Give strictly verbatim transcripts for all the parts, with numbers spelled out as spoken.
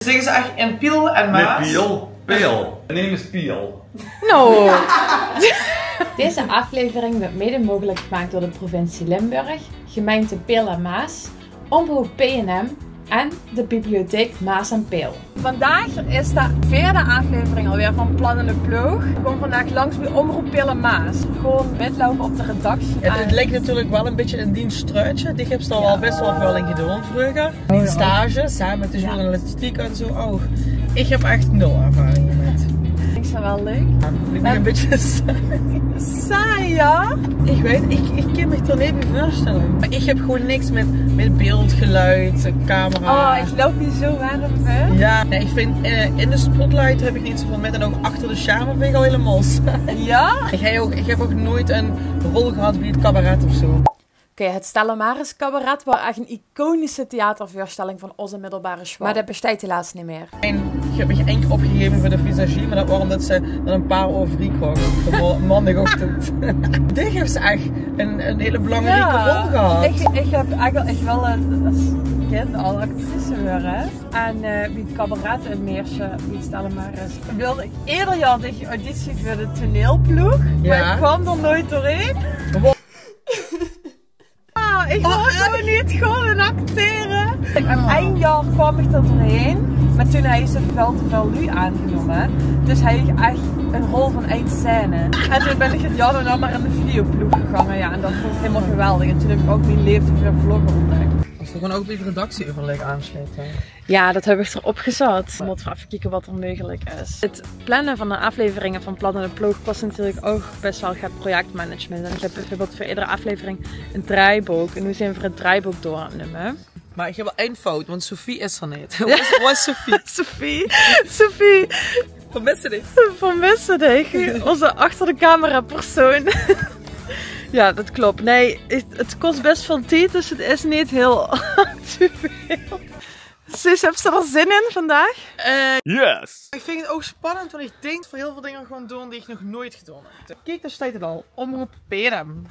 Zègke ze ech in Piel en Maas? Nae, Piel. Peel. Mien naam is Piel. No. Deze aflevering werd mede mogelijk gemaakt door de provincie Limburg, gemeente Peel en Maas, Omroep P N M en de bibliotheek Maas en Peel. Vandaag is de veerde aflevering alweer van Plat in de Ploog. We komen vandaag langs bij Omroep Peel en Maas. Gewoon mitloupe op de redactie. Het, het lijkt natuurlijk wel een beetje een dienststruitje. Die hebt al wel best wel veel in gedaan vroeger. In stage, samen met de journalistiek en zo ook. Ik heb echt nul ervaring met. Vind ik ze wel leuk? Ja, ik ben een beetje saai. Saai, ja? Ik weet, ik, ik kan me er niet bij voorstellen. Maar ik heb gewoon niks met, met beeld, geluid, camera. Oh, ik loop hier zo warm, hè? Ja, nee, ik vind, eh, in de spotlight heb ik niet zoveel met en ook achter de schermen vind ik al helemaal saai. Ja? Ik heb ook, ik heb ook nooit een rol gehad bij het cabaret of zo. Oké, het Stella Maris Cabaret was echt een iconische theatervoorstelling van onze middelbare school. Maar dat bestaat helaas niet meer. En ik heb mich eindje opgegeven voor de visagie, maar dat was omdat ze dan een paar uur vrij kreeg op de mo-, maandagochtend. Dit heeft ze echt een, een hele belangrijke rol gehad. Ik, ik heb eigenlijk echt wel een, als kind al actrice worden. En eh, wie het cabaret in Meersen, wie het Stella Maris, wilde ik ieder jaar de auditie voor de toneelploeg, maar ik kwam er nooit doorheen. Ah, ik wou zo niet gewoon acteren. En één jaar kwam ik er doorheen, maar toen hij ze veel te veel lui aangenomen. Dus hij kreeg echt een rol van één scène. En toen ben ik het jaar daarna maar in de videoploeg gegaan. Ja, en dat vond ik helemaal geweldig. En toen heb ik ook mijn leefde voor vloggen ontdekt. Als we gewoon ook bij het redactieoverleg aansluiten. Ja, dat heb ik erop gezet. Moeten we even kijken wat er mogelijk is. Het plannen van de afleveringen van Plat in de Ploog kost natuurlijk ook best wel get projectmanagement. En ik heb bijvoorbeeld voor iedere aflevering een draaiboek. En nu zijn we het draaiboek door aan het nemen. Maar ik heb wel één fout, want Sophie is er niet. Waar is, waar is Sophie? Sophie, Sophie. Vermissen dich. Vermissen dich. Onze achter de camera persoon. Ja, dat klopt. Nee, het, het kost best veel tijd, dus het is niet heel actueel. Suus, heb je er zin in vandaag? Eh, yes. Ik vind het ook spannend, want ik denk dat we heel veel dingen gaan doen die ik nog nooit gedaan heb. Kijk, daar staat het al. Omroep P N M.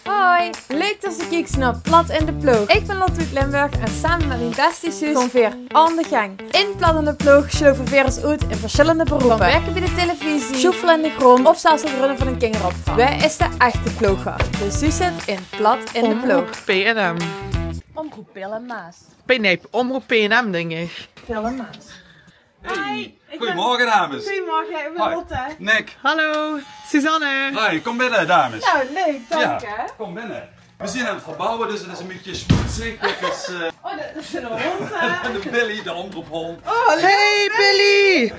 Hoi, leuk dat je kijkt naar Plat in de Ploog. Ik ben Lotte uit Limburg en samen met mijn bestie Suus gaan veer aan de gang. In Plat in de Ploog sloven veer ons uit in verschillende beroepen. Van werken bij de televisie, sjoefelen in de grond of zelfs het runnen van een kinderopvang. Waar is de echte ploger? De Suus zit in Plat in de Ploog. Omroep P N M. Omroep Peel en Maas. P-, nee, Omroep P N M, denk ik. Peel en Maas. Hey, goedemorgen, dames. Goedemorgen, ik ben Lotte. Nick. Hallo, Suzanne. Hoi, kom binnen, dames. Nou, leuk, dank je. Kom binnen. We zijn aan het verbouwen, dus het is een beetje smoetsig. Dit is, eh, oh, dat is een hond, hè? De Billy, de omroephond. Oh, hey, Billy.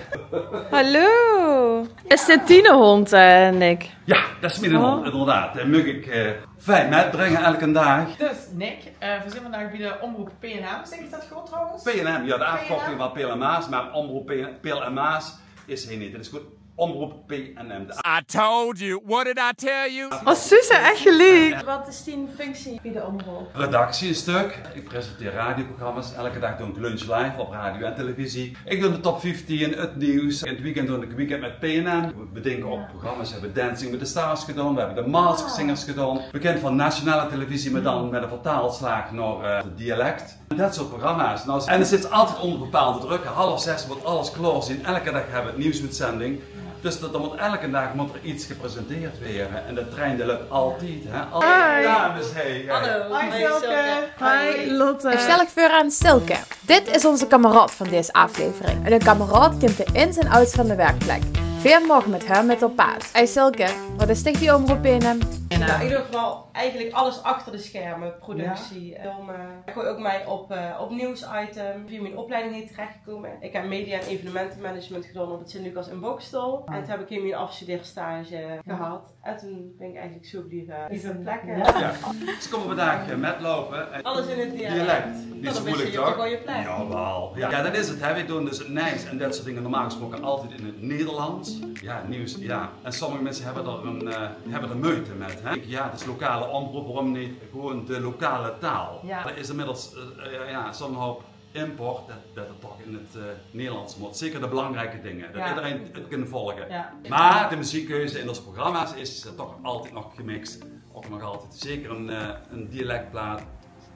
Hallo. Is dit dien hond, eh, Nick? Ja, dat is mijn hond, inderdaad. Die mag ik, eh, fijn metbrengen elke dag. Dus Nick, eh, we zijn vandaag bij de Omroep P N M, zeg ik dat goed trouwens? P N M, ja, de afkorting van Peel en Maas, maar Omroep P N, Peel en Maas is hij niet. Dat is goed Omroep P N M. I told you, what did I tell you? Oh, Suus, echt gelijk. Wat is dien functie bij de omroep? Redactie een stuk. Ik presenteer radioprogramma's. Elke dag doe ik lunch live op radio en televisie. Ik doe de top vijftien, het nieuws. In het weekend doe ik weekend met P N M. We bedenken ook programma's. We hebben Dancing with the Stars gedaan. We hebben de Masked Singers gedaan. Bekend van nationale televisie, maar dan met een vertaalslag naar, eh, het dialect. Dat soort programma's. Nou, en het zit altijd onder bepaalde druk. Half zes moet alles klaar zijn. Elke dag hebben we een nieuwsuitzending. Dus dat, er moet elke dag moet er iets gepresenteerd worden. En de trein die loopt altijd, hè? Altijd. Hoi. Dames, hey, hey. Hallo. Hoi, Silke. Hoi, Lotte. Ik stel uch veur aan Silke. Dit is onze kameraad van deze aflevering. En een kameraad kent de ins en outs van de werkplek. Veer mogen met hem met op pad. Hey Silke, wat is dich die Omroep P N M? Nou, in ieder geval eigenlijk alles achter de schermen, productie, filmen. Ik gooi ook mee op, eh, op nieuwsitem. Via mijn opleiding heen terechtgekomen. Ik heb media en evenementenmanagement gedaan op het Sint-Lucas in Boxtel. En toen heb ik hier mijn afstudeerstage gehad. En toen ben ik eigenlijk zo blijven, blijven plekken. Ja. Ze komen vandaag, eh, metloupe. En alles in het dialect. Niet zo moeilijk, toch? Jawel. Ja, dat is het, hè. Wij doen dus het nieuws en dat soort dingen normaal gesproken altijd in het Nederlands. Ja, nieuws, ja. En sommige mensen hebben er een, eh, hebben er moeite met, hè. Ja, het is lokale omroep, waarom niet gewoon de lokale taal? Ja. Er is inmiddels, eh, eh, ja, sommige hoop import, dat, dat het toch in het, eh, Nederlands moet. Zeker de belangrijke dingen, dat iedereen het kan volgen. Ja. Maar de muziekkeuze in onze programma's is, eh, toch altijd nog gemixt. Ook nog altijd zeker een, eh, een dialectplaat.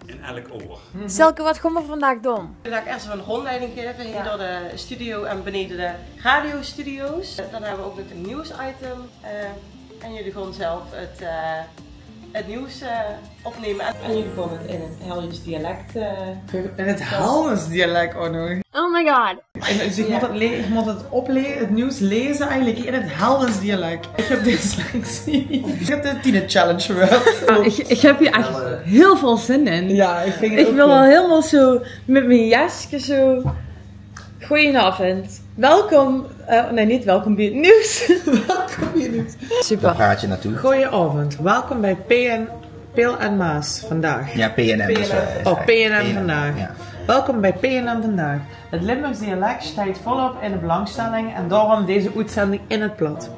In elk oor. Silke, wat gaon v'r vandaag doon? Vandaag eerst ein rondleiding gaeve hie door de studio en benede de radiostudio's. Dan höbbe v'r ouch nog ein nieuwsitem, eh, en geer gaon zelf het, eh, het nieuws, eh, opnumme. En geer gaon het in het Heljes dialect, eh, in het Heljes dialect, oh no. Oh my god. En dus ich mót het le-, ich mót het ople-, het nieuws laeze eigelik in het Heljes dialect. Ich höb dyslexie. Ich höb de tiener challenge gehad. Ja, ich, ich höb hie ech hiel väöl zin in. Ja, ich vinj het ouch cool. Ich wil al hielemaol zo mit mien jeske zo. Goojenaovend. Welkom, eh, nae, neet welkom bie het nieuws. Welkom bie het nieuws. Super. Dao praot geer naotoe. Goojenaovend. Welkom bie P N, Pil en Maas vandaag. Ja, P N M, dat is waor. Oh, P N M vandaag. Ja. Welkom bie P N M vandaag. Het Limburgs dialect steit volop in de belangstelling en daorum deze oetzending in het plat.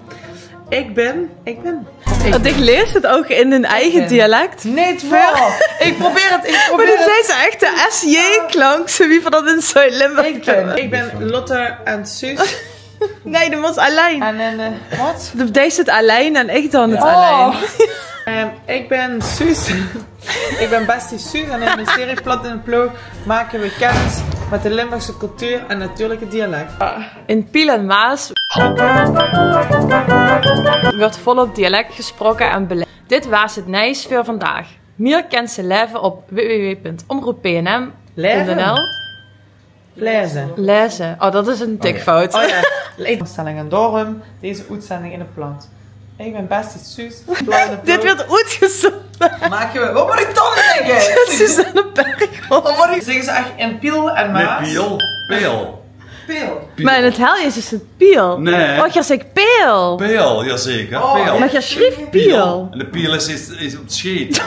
Ich bin, ich bin. Want ich laes het ouch in hun eige dialect. Neet waor. Ich probeer het, ich probeer het. Mer det is ech de S J-klank, zo wie v'r det in Zuid-Limburg höbbe. Ich bin Lotte en Suus. Nae, det mós allein. En, eh, wat? Doe deis het allein en ich doon het allein. Oh. Ehm, ich bin Suus. Ich bin bestie Suus en in de serie Plat in de Ploog make v'r kennis mit de Limburgse cultuur en natuurlik het dialect. In Piel en Maas wuuert volop dialect gesproke en bele-, dit waas het nuujs veur vandaag. Mier kins se laeve op w w w punt omroep p n m punt n l. Laeze. Laeze. Oh, det is ein tikfout. Oh ja. Belangstelling en daorum deze oetzending in het plat. Ich bin bestie Suus. Dit wuuert oetgezonde. Make v'r, wat mót ich dan zègke? Suzanne Berghoff. Wat mót ich zègke? Zègke ze ech in Piel en Maas? Nae, Piel. Peel. Peel. Mer in het Heljes is het Piel. Nae. Oh, geer zègk Peel. Peel, jazeker. Oh. Peel. Mer geer sjrief Piel. En de piel is, is, is op de sjeet.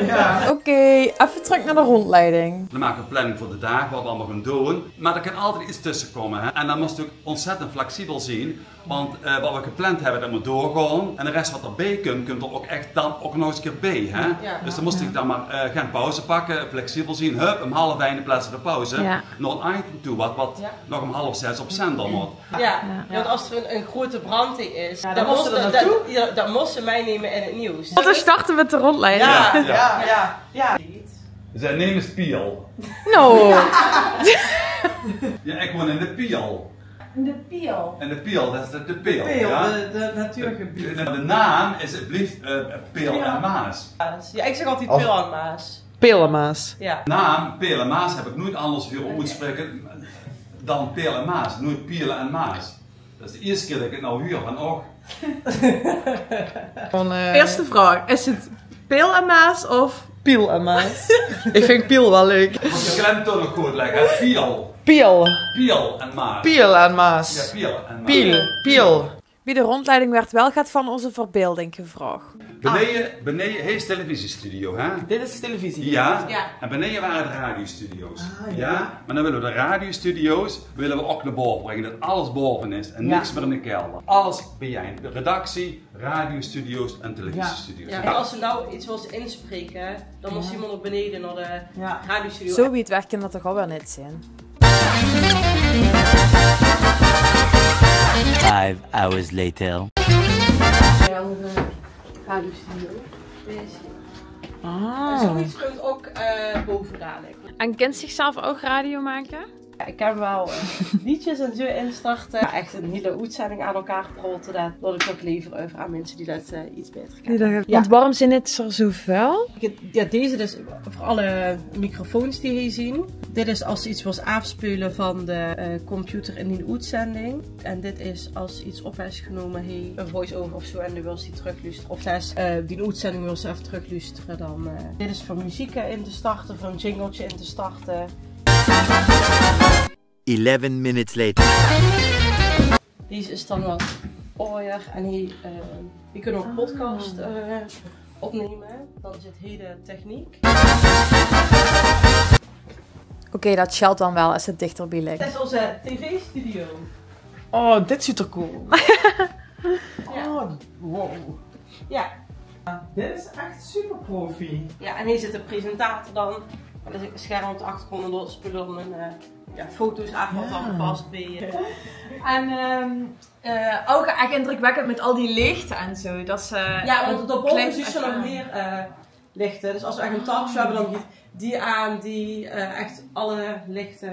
Ja. Oké, effe trök nao de rondleiding. Dan make v'r ein planning veur de daag, wat v'r allemaol gaon doon. Mer d'r kan altied get tösse kómme, hè. En dan mós se ouch ontzettend flexibel zeen. Want, eh, wat v'r gepland höbbe, det mót doorgaon. En de res wat d'rbie kump, kump d'r ouch ech dan ouch nog ins ein kier bie, hè? Ja. Dus dan mós se dan mer, eh, gein pauze pakke, flexibel zeen. Hup, óm half ein in plaats van de pauze. Ja. Nao ein item toe, wat, wat nog óm half zes op zender mót. Ja, want es d'r ein, ein groeate brand is, ja, dan mós se det, det, ja, det mós se mitnumme in het nieuws. Laote v'r starte mit de rondleiding. Ja, ja, ja. Zien naem is Piel. No. Ja, ich woon in de Piel. In de Piel. In de Piel, det is de, de Piel, ja. De, de natuurgebied. De, de naam is, het blief, eh, Peel en Maas. Ja, ich zègk altied Piel en Maas. Peel en Maas. Ja. De naam Peel en Maas höb ich noeit anders hure oetspraeke dan Peel en Maas. Noeit Piel en Maas. Det is de ierste kier det ich het noe huur van, och. Van, eh, ierste vraog. Is het Peel en Maas of Piel en Maas? Ich vinj Piel waal leuk. Mós de klemtoon nog good lègke, hè? Piel. Piel. Piel en Maas. Piel en Maas. Ja, Piel en Maas. Piel, Piel. Bie de rondleiding wuuert waal get van ós verbeelding gevraog. Beneje, beneje, hie is televisiestudio, hè? Dit is televisie. Ja. Ja. En beneje wore de radiostudio's. Ah, ja. Ja? Mer dan wille v'r de radiostudio's, wille v'r ouch nao bove bringe, det alles bove is en niks mier in de kelder. Alles bie-ein. De redactie, radiostudio's en televisiestudio's. Ja. En es se noe get wils inspraeke, dan mós se hielemaol nao benede nao de radiostudio. Zo wied weg kan det toch alweer neet zeen. Five hours later. Ja, de radiostudio. Ah. En zoiets kump ouch, eh, bove dalik. En kins se zelf ouch radio make? Ja, ich kin waal, eh, leedjes en zo instarte. Mer ech ein hiel oetzending aan elkaar praote, det laot ich toch leever euver aan minse die det, eh, get baeter kinne. Ja. Want waorum zeen het d'r zoväöl? Ja, deze dus veur alle microfoons die hie zien. Dit is es se get wils aafspeule van de, eh, computer in ein oetzending. En dit is es se get op hes genómme, hie, ein voice-over of zo, en doe wils die tröklustere. Of hes, eh, die oetzending wils effe tröklustere, dan, eh, dit is veur meziek, eh, in te starte, veur ein jingeltje in te starte. Eleven minutes later. Deze is dan get aojer en hie, eh, hie kinne v'r ouch podcast, eh, opnumme. Dan is het hie de techniek. Oké, det sjeelt dan waal es het dichterbie ligk. Det is ós tv-studio. Oh, dit zuut d'r cool. Ja. Oh, wow. Ja. Dit is ech super profi. Ja, en hie zit de presentator dan. Det is ein scherm op de achtergróndj en dao speule v'r dan, eh, ja, foto's aaf wat dan pas bie, eh. En, ehm, eh, ouch ech indrökwèkkend mit al die lechte en zo. Det is, eh, ja, want dao bove zuus se nog mier, eh, lechte. Dus es v'r ech ein talkshow höbbe, dan Die aan, die, eh, echt alle lichte.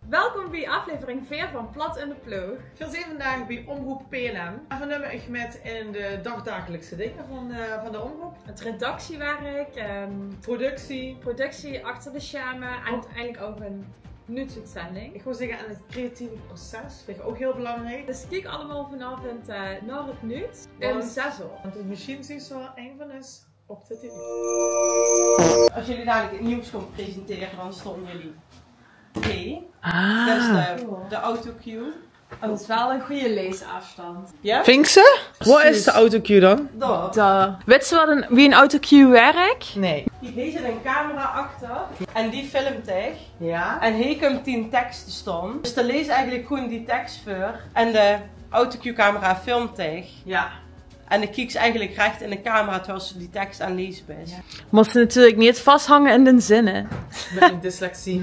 Welkom bie aflevering veer van Plat in de Ploog. Veer zeen vandaag bie Omroep P L M. En veer numme uch mit in de dagdagelijkse dinger van, eh, van de omroep. Het redactiewerk, ehm, productie. Productie achter de schermen en uiteindelijk ook een nuutsuitzending. Ik wou zeggen, en het creatieve proces vind ik ook heel belangrijk. Dus kiek allemaal vanavond, eh, naar het nuut in zes oor. Want misschien zien ze wel een van ons op de tv. Als jullie dadelijk het nieuws komen presenteren, dan stonden jullie. Oké. Ah. Dat is de, de autocue. Oh, dat is wel een goede leesafstand. Ja? Vinks se? Wat is de autocue dan? Daar. Wits se wat een, wie een autocue werkt? Nee. Die, deze zit een camera achter en die filmt dich. Ja. En hie kump die tekst te staan. Dus dan lees eigenlijk gewoon die tekst voor en de autocue-camera filmt dich. Ja. En dan kieks eigenlijk recht in de camera terwijl ze die tekst aan lezen bent. Ja. Mós se natuurlijk niet vasthangen in de zinnen. Met een dyslexie.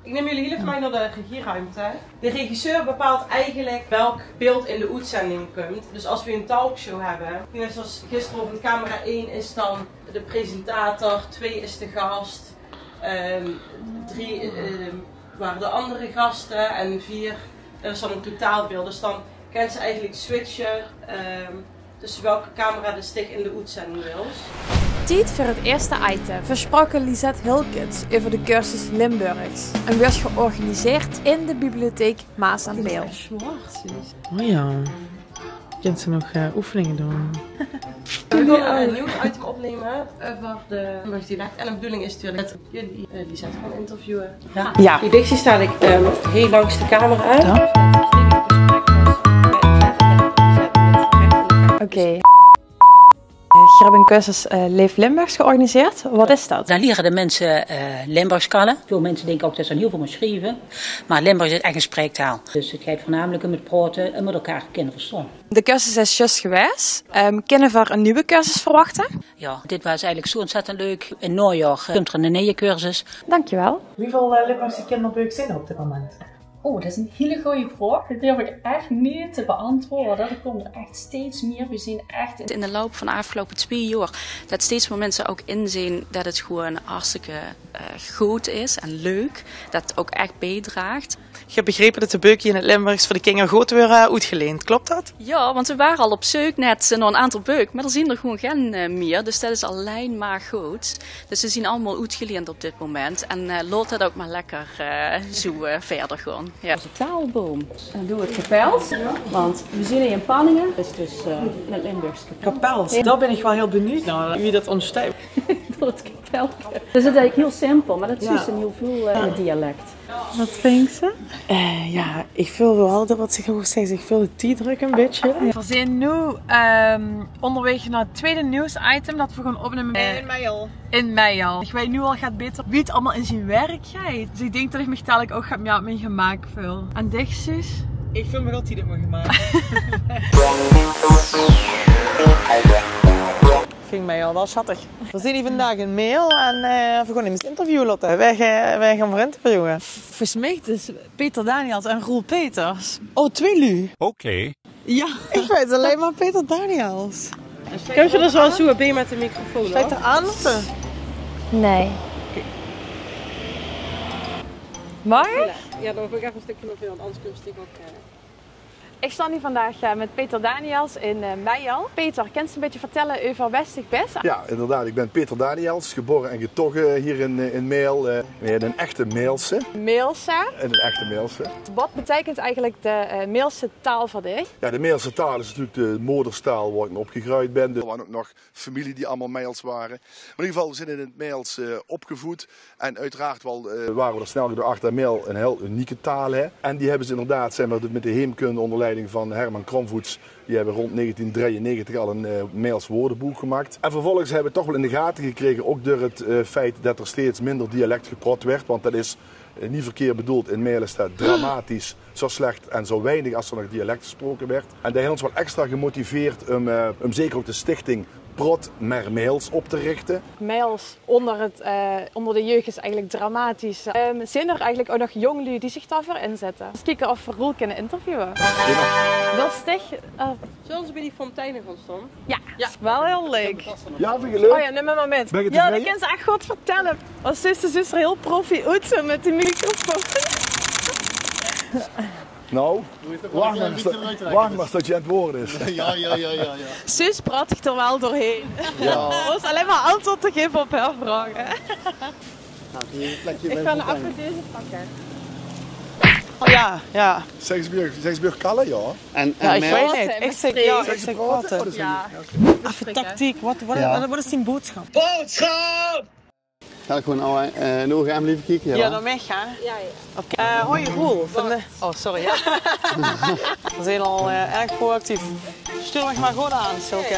Ik neem jullie heel even mee naar de regieruimte. De regisseur bepaalt eigenlijk welk beeld in de oetzending komt. Dus als we een talkshow hebben, net zoals gisteravond, camera één is dan de presentator, twee is de gast, ehm, drie, ehm, waren de andere gasten en vier, dat is dan een totaalbeeld. Dus dan kan ze eigenlijk switchen, ehm, tussen welke camera de stik in de oetzending wil. Tied veur het eerste item. Veer spraoke Lisette Hilkens euver de cursus Limburgs en weurt georganiseerd in de bibliotheek Maas aan Peel. Oh ja. Kins se nog, eh, oefeningen doen? We gaan een nieuw item opnemen, eh, over de Limburgs dialect. En de bedoeling is natuurlijk dat jullie, eh, Lisette gaan interviewen. Ja. Ja. Die dictie staat ik, ehm, heel langs de camera. Ja. Oké. Eh, geer höb een cursus, eh, Leef Limburgs georganiseerd. Wat is dat? Dan leren de mensen, eh, Limburgs kennen. Veel mensen denken ook dat ze heel veel moeten schrijven. Maar Limburgs is echt een spreektaal. Dus het gaat voornamelijk om het praten en met elkaar kunnen verstaan. De cursus is juist geweest. Ehm, kunnen we een nieuwe cursus verwachten? Ja, dit was eigenlijk zo ontzettend leuk. In najaar, eh, komt er een nieuwe cursus. Dankjewel. Wieväöl, eh, Limburgse kinderbeuke zeen er op dit moment? Oh, dat is een hele goeie vraog. Dat durf ik echt niet te beantwoorden. Dat komt er echt steeds meer. We zien echt in de loop van de afgelopen twee jaar dat steeds meer mensen ook inzien dat het gewoon hartstikke, eh, goed is en leuk. Dat het ook echt bijdraagt. Ik heb begrepen dat de beuke in het Limburgs voor de kinderen goed worden oetgeleend. Klopt dat? Ja, want we waren al op zoek net, eh, naar een aantal beuke, maar er zien er gewoon geen, eh, meer. Dus dat is alleen maar goed. Dus ze zien allemaal oetgeleend op dit moment. En, eh, laat dat ook maar lekker, eh, zo, eh, verder gaan. Ja. Onze taalboom. En doe het kapels, want we zien hier in Panningen. Dat is dus, eh, het Limburgs kapel. Kapels, daar ben ik wel heel benieuwd naar, wie dat ontstaat. Door het kapel. Dat is eigenlijk heel simpel, maar dat is dus in heel veel, eh, dialect. Wat vinks se? Eh, ja, ik voel wel dat wat ze gewoon zegt. Ik voel de tiedruk een beetje. We zijn nu, ehm, onderweg naar het tweede nieuwsitem dat we gaan opnemen. In Meijel. In Meijel. Ik weet nu al gaat beter wie het allemaal in zijn werk gaat. Dus ik denk dat ik me dadelijk ook ga, ja, op mijn gemaak voel. En dich, Suus? Ik voel me altijd op mijn gemaak. Vind ik Meijel wel schattig. We zien hier vandaag in Meijel en, eh, we gaan hem eens interviewen laten. Wij, eh, wij gaan voor interviewen. Volgens mij is Peter Daniels en Roel Peters. Oh, twee lu. Oké. Ja. Ik weet alleen maar Peter Daniels. Kun je er zo, zo bij met de microfoon? Sluit er aan, Lotte? Nee. Mag ik? Ja, dan wil ik even een stukje nog veel, want anders kun je natuurlijk ook, eh, Ik sta nu vandaag, eh, met Peter Daniels in, eh, Meijel. Peter, kins se een beetje vertellen over wes dich bes? Ja, inderdaad. Ik ben Peter Daniels, geboren en getogen hier in, eh, in Meijel. Eh, een echte Meijlse. Meijlse. En een echte Meijlse. Wat betekent eigenlijk de, eh, Meijlse taal voor dich? Ja, de Meijlse taal is natuurlijk de moderstaal waar ik mee opgegroeid ben. Er waren ook nog familie die allemaal Meijls waren. Maar in ieder geval, we zijn in het Meijls, eh, opgevoed. En uiteraard wel, eh, waren we er snel achter dat Meijl een heel unieke taal, hè. En die hebben ze inderdaad, zeg maar, met de heemkunde onder leiding van Herman Kromvoets, die hebben rond negentien drieënnegentig al een, eh, Meijls woordenboek gemaakt. En vervolgens hebben we toch wel in de gaten gekregen, ook door het, eh, feit dat er steeds minder dialect gepraat werd, want dat is, eh, niet verkeerd bedoeld, in Meijel is dat dramatisch zo slecht en zo weinig als er nog dialect gesproken werd. En dat heeft ons wel extra gemotiveerd om, eh, om zeker ook de stichting Praot mer Maels op te richte. Maels onder het, eh, onder de jeug is eigelik dramatisch. Ehm, zeen d'r eigelik ouch nog jóng luuj die zich daoveur inzètte? Ins kieke of v'r Roel kinne interviewe. Jao. Wils dich, eh, Zölle ze bie die fonteine gaon staon? Jao, is waal hiel leuk. Jao, vinj ich leuk. Oh jao, num 'm mer mit. Jao, dan kins se ech good vertèlle. As zuster, zuster hiel profi oet, zo mit die microfoon. Nou, wach mer, wach mer tot ze aan 't woord is. Jao, jao, jao, jao, jao. Suus praot dich d'r waal doorheen. Jao. Ze hoofs allein mer antwoord te gaeve op häör vraoge. Ich gaon effe deze pakke. Jao, jao. Zègk ins bie uch, zègk ins bie uch kalle, jao? En, en ich weit 't neet. Ich zègk, jao, ich zègk praote. Effe tactiek, wat, wat, wat is dien boodsjap? Boodsjap! Jao, gewoon, eh, in de ouge aan blieve kieke, jao. Jao, dan mich, hè? Jao, jao. Oké. Eh, hoi, Roel. Van de, oh, sorry, jao. V'r zeen al, eh, erg proactief. Stuur mich mer gewoon aan, Silke.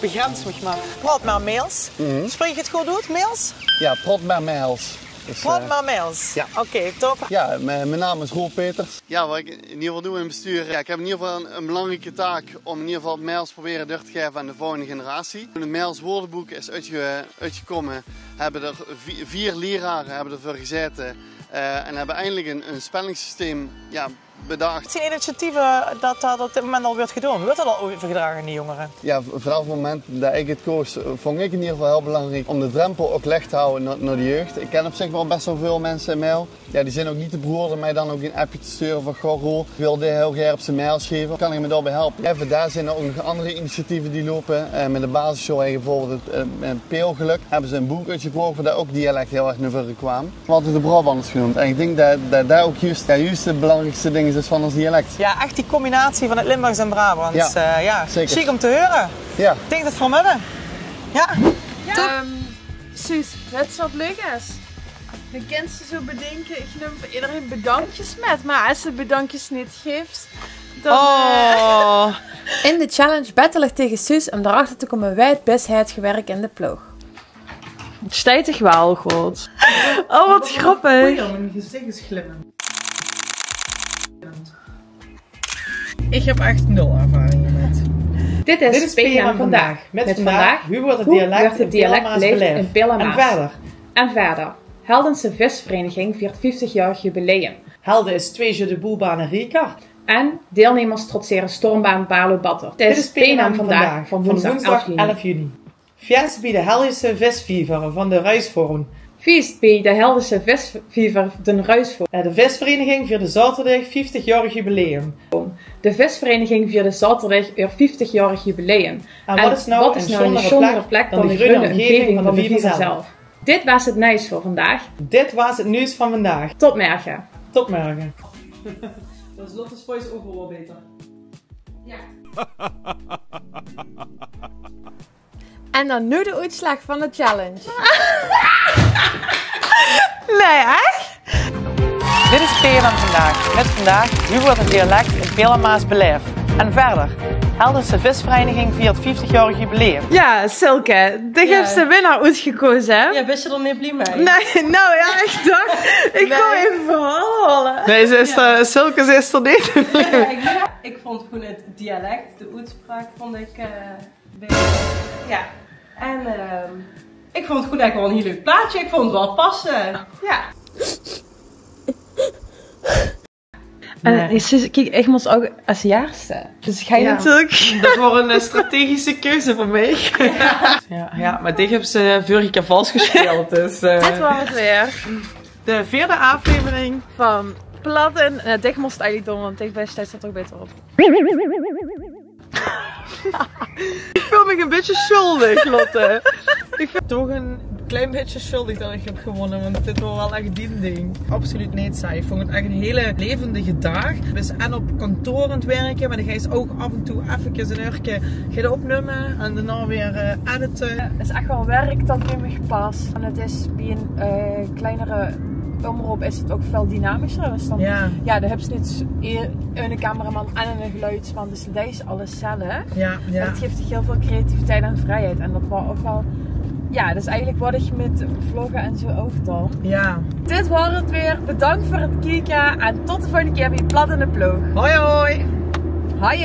Begrens mich mer. Praot mer Maels. Spreek ich 't good oet, Maels? Jao, Praot mer Maels. Praot mer Maels. Jao. Oké, top. Jao, mien naam is Roel Peters. Jao, wat ich in eder geval doon in 't bestuur, jao, ich höb in eder geval ein, ein belangrieke taak óm in eder geval 't Maels probere door te gaeve aan de volgende generatie. Toen 't Maels woordebook is oetge-, oetgekómme, höbbe d'r vie-, veer lerare höbbe d'r veur gezaete, eh, en höbbe eindelik ein, ein spellingssysteem, jao, bedach. Wat zeen initiatieve dat, dat op dit moment al weurt gedoon? Weurt dat al euvergedrage aan die jóngere? Jao, v-, vanaaf 't moment dat ich 't koos, vónj ich in eder geval hiel belangriek óm de drempel ouch laeg te hawwe nao, nao de jeug. Ich ken op zich waal bès waal väöl minse in Mael. Jao, die zeen ouch neet te beroerd óm mich dan ouch ein appje te sture van: "Goh, Roel, ich wil dich hiel gaer op z'n Maels gaeve. Kan ich dich daobie helpe?" Effe dao zeen d'r ouch nog anger initiatieve die loupe. Eh, mit de basissjool hei bieveurbeeld, eh, in Peelgelök höbbe ze ein book oetgebrach wo dao ouch dialek hiel erg nao veure kwaam. V'r hadde de Brabanders geneump. En ich dink dat, dat dat ouch juus, jao, juus 't belangriekste ding is, is van ós dialek. Jao, ech die combinatie van 't Limburgs en Brabants. Jao, eh, jao, zeker. Sjiek óm te heure. Jao. Ich dink dat v'r 'm höbbe. Jao. Jao. Ehm, Suus, wèts se wat leuk is? Dan kins se zo bedinke, ich neum veur ederein bedankjes mit, mer es se bedankjes neet geefs, dan, eh, oh. In de challenge battle ich tege Suus óm d'rachter te kómme wae 't bès haet gewèrk in de ploog. 't Steit dich waal good. Oh, wat grappig. Oei, mien gezich is glimmend. Ich höb ech nul ervaring hie mit. Dit is P N M Vandaag. Mit vandaag: hoe weurt 't dialek beleef in Peel en Maas? En verder. En verder. Heldense Visvereniging viert vieftigjaorig jubileum. Helde is twee Jeux de Boules-bane rieker. En deilnemers trotsere stormbaan Barlo Batter. Dit is P N M Vandaag van woensdag elf juni. Fies bie de Heldense Visviever van de Ruisvoorn. Fies bie de Heldense Visviever den Ruisvoorn. Eh, de visvereniging vierde zaoterdig vieftigjaorig jubileum. De visvereniging vierde zaoterdig eur vieftigjaorig jubileum. En wat is noe 'n sjoonere plek dan de greune ómgeving van de Viever zelf? Dit waas 't nuus veur vandaag. Dit waas 't nuus van vandaag. Tot mörge. Tot mörge. Dat is Lotte's voice-over waal baeter. Jao. En dan noe de oetslaag van de challenge. Nae, ech? Dit is P N M Vandaag. Mit vandaag: hoe weurt 't dialek in Peel en Maas beleef? En verder. Heldense Visvereniging viert vieftigjaorig jubileum. Jao, Silke, dich höbs de winnaar oetgekoze, hè? Jao, bis se d'r neet blie mei? Nae, noe jao, ich dach, ich gaon effe verhaol haole. Nae, ze is d'r, Silke, ze is d'r neet. Jao, ich vónj gewoon 't dialek, de oetspraok vónj ich, eh, Jao. En, ehm, ich vónj 't good, eigelik waal 'n hiel leuk plaetje. Ich vónj 't waal passe. Jao. En, eh, kiek, ich mós ouch es jaarste. Dus gaon natuurlik. Dat waor 'n, eh, strategische keuze van mich. Jao, jao, mer dich höbs, eh, vörige kier vals gespeeld, dus, eh. Dit waor 't weer. De veerde aaflevering van Plat in, eh, dich mós 't eigelik doon, want dich bis steeds toch baeter op. Ich veul mich 'n bietje sjuldig, Lotte. Ich veul mich toch 'n klein bietje sjuldig dat ich höb gewónne, want dit waor waal ech dien ding. Absoluut neet saai. Ich vónj 't ech 'n hiel levendige daag. Bis en op kantoor aan 't wirke, mer dan geis se ouch aaf en toe effekes 'n uurke gaon opnumme en daonao weer, eh, edite. 't Is ech waal wirk dat bie mich pas. En 't is bie 'n, eh, kleinere omroep is 't ouch väöl dynamischer. Dus dan, jao, dan höbs se neet e-, eine cameraman en eine geluidsman. Dus deis alles zelf. Jao, jao. En 't guf dich hiel väöl creativiteit en vrieheid. En dat waor ouch waal, jao, dat is eigelik wat ich mit vlogge en zo ouch doon. Jao. Dit waor 't weer. Bedank veur 't kieke en tot de volgende kier bie Plat in de Ploog. Hoi, hoi. Hoi.